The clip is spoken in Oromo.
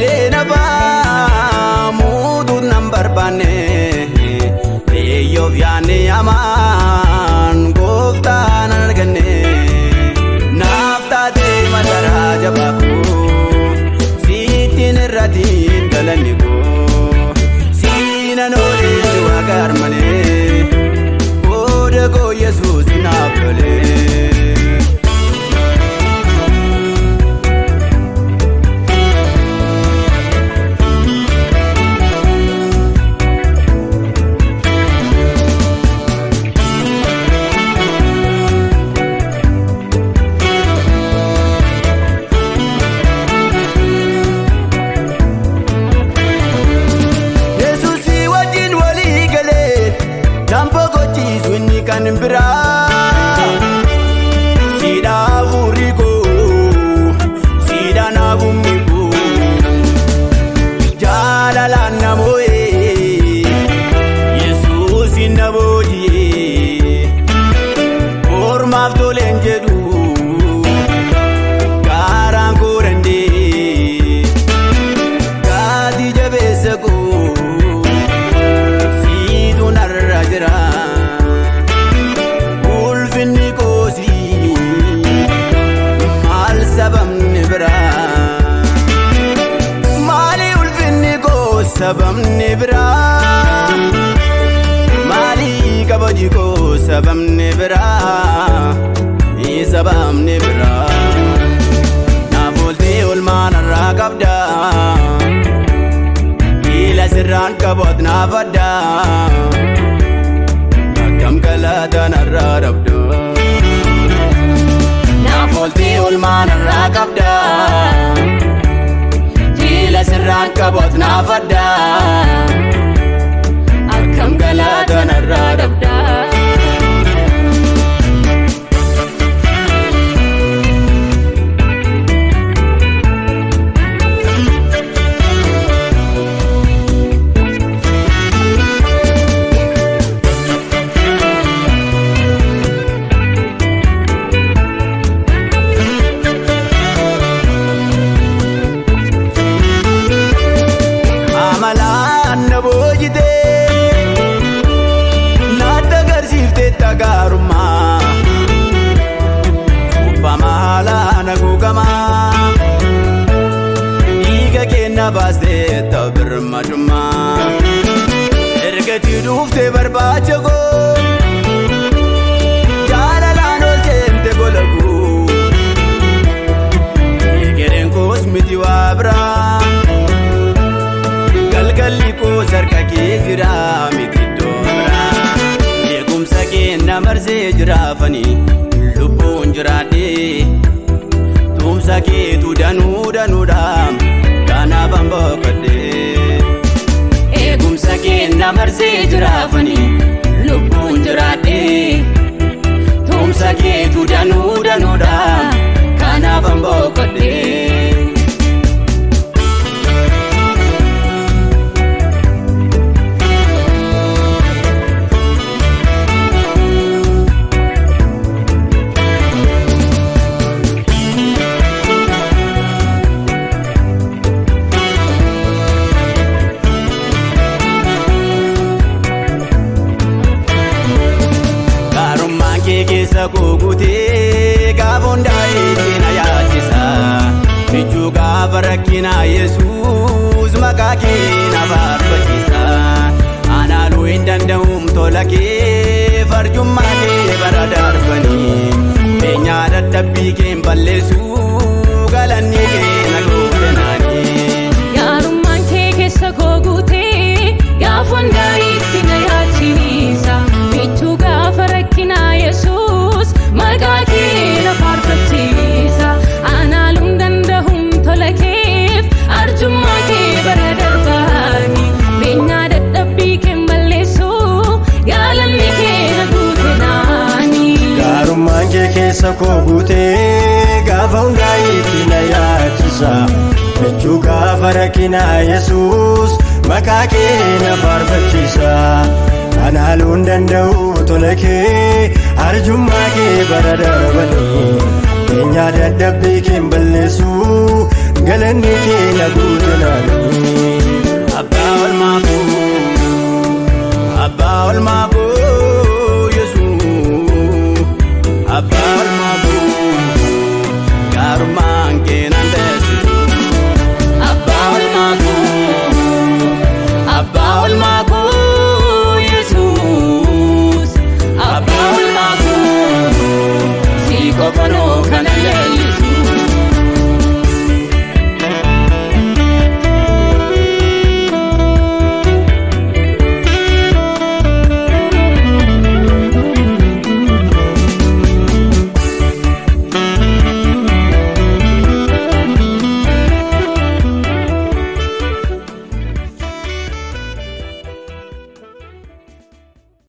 Badee nafaa muutuun nan barbaanne eeyyoof yaanni hamaan gooftaan arganne naaf taatee masaraa jabaa koo siittiin irratiin galanni koo siinan oolee waaqa armalee booda koo Yesuus naaf lolee. Yesuusii wajjin walii galee nan boqochiisu inni kan biraa. Siidhaa hafuurri koo siidhaa naafumni koo jaalalaan na moo'ee Yesuusin na booji'ee ormaaf toleen jedhu gaaraan koo danda'ee. Gaati jabeessa koo siitu narra jira ulfinni koosi maal sababni bira maali ulfinni koo sababni bira maali kabaji koo sababni bira sababni bira naaf ooltee olmaan irraa qabda. Miila sirraan qaboot naaf adda akkam galata narraa dhabda. Naaf ooltee olmaan irraa qabda. Miila sirraan qaboot naaf adda akkam galata narraa dhabda. Amalaan na boojitee naatti agarsiiftee tagaarummaa cuuphamaa haalaan haguugamaa dhiiga kenna baastee ta'u birmadummaa ergatii dhuftee barbaacha koo jaalalaan ol seente gola koo egereen koos miti waa biraa. Galgalli koo sarka kee jira miti iddoo biraa. Eegumsa kee na marsee jiraafani lubbuun jiraadhee. Tumsa keetu danuu danuudha kanaaf an boqodhee. Eegumsa kee na marsee jiraafani lubbuun jiraadhee. Tumsa keetu danuu danuudha kanaaf an boqodhee. Gaarummaan kee keessa koo guutee gaafa hundaa'ee na yaachisa. Michuu gaafa rakkinaa Yesuus maqaa kee na faarfachiisa. Anaaluu hin danda'uum tola kee farjummaa kee bara darbanii. Beenyaa dadhabbii kee hin balleessu galanni kee na gootenaanii. Gaarummaan kee keessa koo guutee gaafa hundaa itti na yaachisa. Michuu gaafa rakkinaa Yesuus maqaa kee na faarfachiisa. Anaaluun danda'uun tola keef arjummaa kee bara darbaani. Beenyaa dadhabbii kee hin balleessu galanni kee na guute naani. Gaarummaan kee keessa koo guutee gaafa hundaa itti na yaachisa. Michuu gaafa rakkinaa Yesuus maqaa kee na faarfachiisa. Anaaluun danda'u tola kee arjummaa kee bara darbanii. Beenyaa dadhabbii kee hin balleessu. Galanni kee na guutunaanii. Abbaa olmaa koo, Abbaa olmaa koo Yesuus, Abbaa olmaa koo, gaarummaan kee nan beeksisu. Abbaa olmaa koo, Abbaa olmaa koo Yesuus, Abbaa olmaa koo, si qofa noo